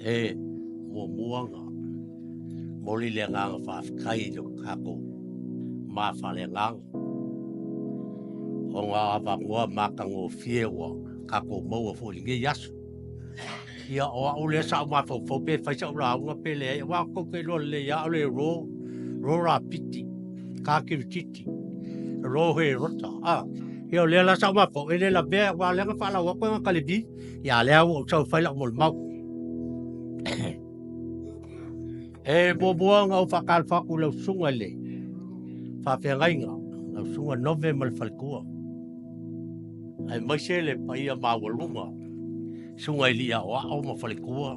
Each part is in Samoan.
E muamua ona momoli le agaga faafetai i lo tatou mafaleagaga ona o avanoa matagofie ua tatou maua foi i lenei aso. Ia o au lea sa ou mafaufau pe fai sau lauga pe leai, aua tou te iloa lelei lava o le ro rapiti, ta kirititi, ro he rota. Ia o lea la sa ou mafaufau e le lavea aua o lea na faalau atu e gata le vi, ia a o lea ua ou sau e fai lau molimau. E muamua ona ou faatalofa atu i lau susuga i le faafeagaiga, lau susuga Nove ma le faletua, aemaise le paia maualuga, susuga i alii aoao ma faletua,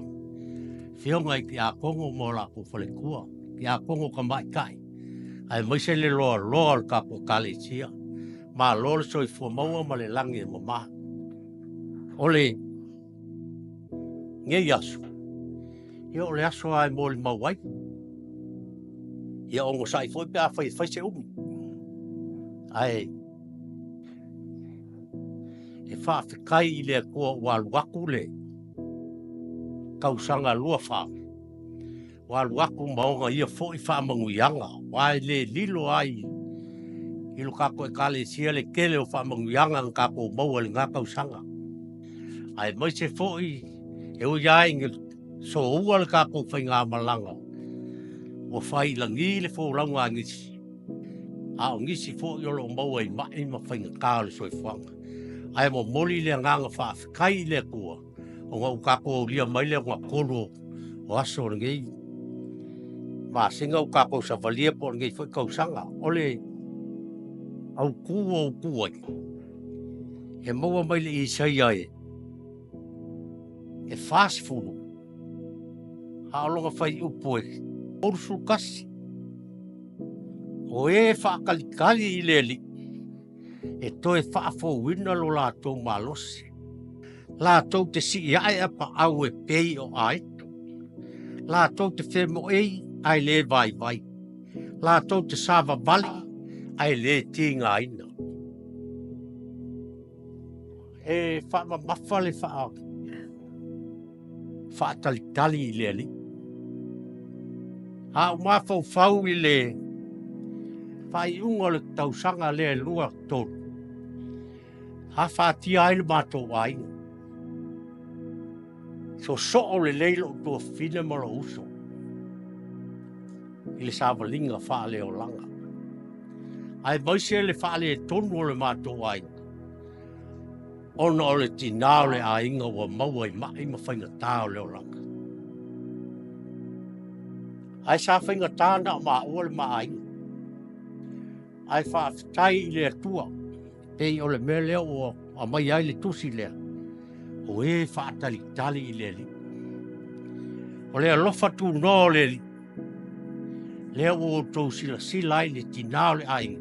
afioga i tiakono ma o latou faletua, tiakono tamaitai, aemaise le loaloa o le tatou Ekalesia. Malo le soifua maua ma le lagi e mama. O lenei aso, ia o le aso lava e molimau ai. Ia onosai foi pe afai e fai se umi. Ae e faafetai i le Atua ua alu atu le tausaga 24, ua alu atu ma ona ia foi faamanuiaga, aua e le lilo lava i lo tatou Ekalesia le tele o faamanuiaga na tatou maua i lena tausaga. Aemaise foi e ui lava ina soua le tatou faigamalaga, ua fai i lagi le folauga a nisi, a o nisi foi o lo o maua i mai ma faigata o le soifuaga. Ae momoli le agaga faafetai i le Atua ona ua tatou aulia mai le ogatolu o aso o lenei masina ua tatou savalia po o lenei foi tausaga. O le autu ua ou tu ai, e maua mai le Isaia e 40, a o lona fuaiupu e 31. O e faatalitali i le Alii, e toe faafouina lo latou malosi, latou te sii ae apaau e pei o aeto, latou te femoei ae le vaivai, latou te savavali ae le tigaina. E faamamafa le faatalitali i le Alii. A ou mafaufau i le faaiuga o le tausaga lea e 23, afatia ai le matou aiga. Sosoo lelei lou tuafafine ma lou uso i le savaliga faaleolaga, aemaise le faaletonu o le matou aiga, ona o le tina o le aiga ua maua i mai ma faigata o le olaga. Ae sa faigata na o maua le maaiga. Ae faafetai i le Atua, pei o le mea lea ua aumai ai le tusi lea, o e faatalitali i le Alii. O le alofa tunoa o le Alii, lea ua outou silasila ai le tina o le aiga,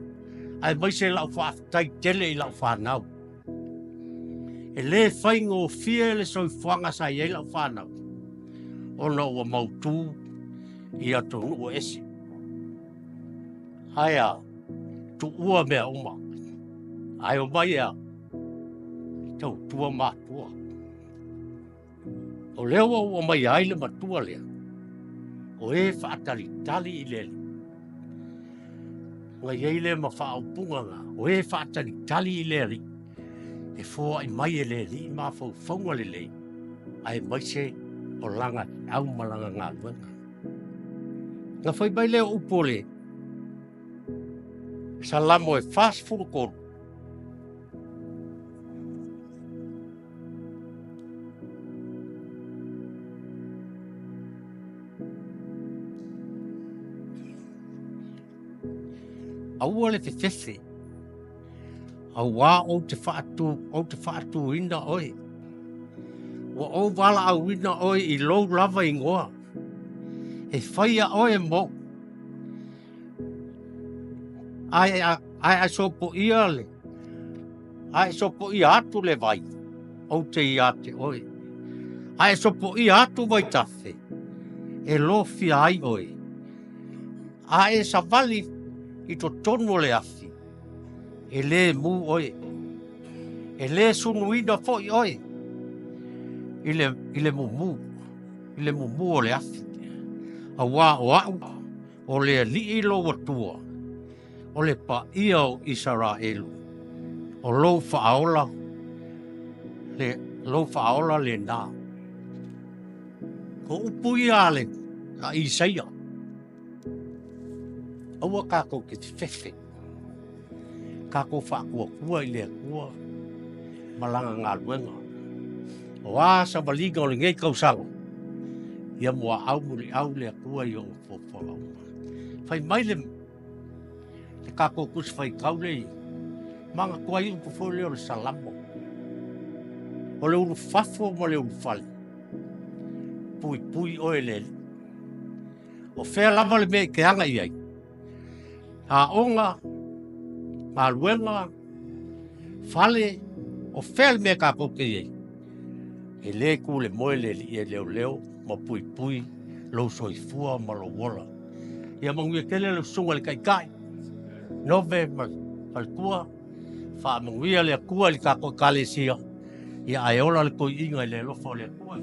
aemaise lau faafetai tele i lau fanau. E le faigofie le soifuaga sa i ai lau fanau, ona ua mautu i atunuu ese. Ae a, tuua mea uma, ae omai e a, tautua matua. O lea ua ou aumaia ai le matua lea, o e faatalitali i le Alii. Na i ai lea ma faaupuga na, o e faatalitali i le Alii, e foai mai e le Alii mafaufauga lelei, aemaise o lana feau ma lana galuega. Na fai mai lea o upu o le Salamo e 43, Aua le fefefe, auā ou te faatuina oe. Ua ou valaauina oe i lou lava igoa, e faia oe mo'u. Ae a sopoia le ae sopoia atu le vai, ou te ia te oe. Ae sopoia atu vaitafe, e lofia ai oe. A e savali i totonu o le afi, e le mu oe, e le sunuina foi oe i le mumu. I le mumu o le afi, auā o a'u o le Alii lou Atua, o le Paia o Isaraelu, o lou Faaola le lou Faaola lenā. O upu ia a le a Isaia, aua tatou te fefefe, tatou faatuatua i le Atua ma Lana galuega. O a savaliga o lenei tausaga, ia muaau muliau le Atua i ona fuafuaga uma. Fai mai le tatou Tusi Faitau lea i manatua ai upu foi lea o le Salamo, “O le ulufafo ma le ulufale, puipui oe e le Alii.” O fea lava le mea e te aga i ai, aoga, galuega, fale, o fea le mea tatou te i ai, e le tulemoe le Alii e leoleo ma puipui lou soifua ma lou ola. Ia manuia tele lau Susuga i le Taitai, Nove ma le faletua, faamanuia le Atua i le tatou Ekalesia, ae ola le toeaina i le alofa o le Atua.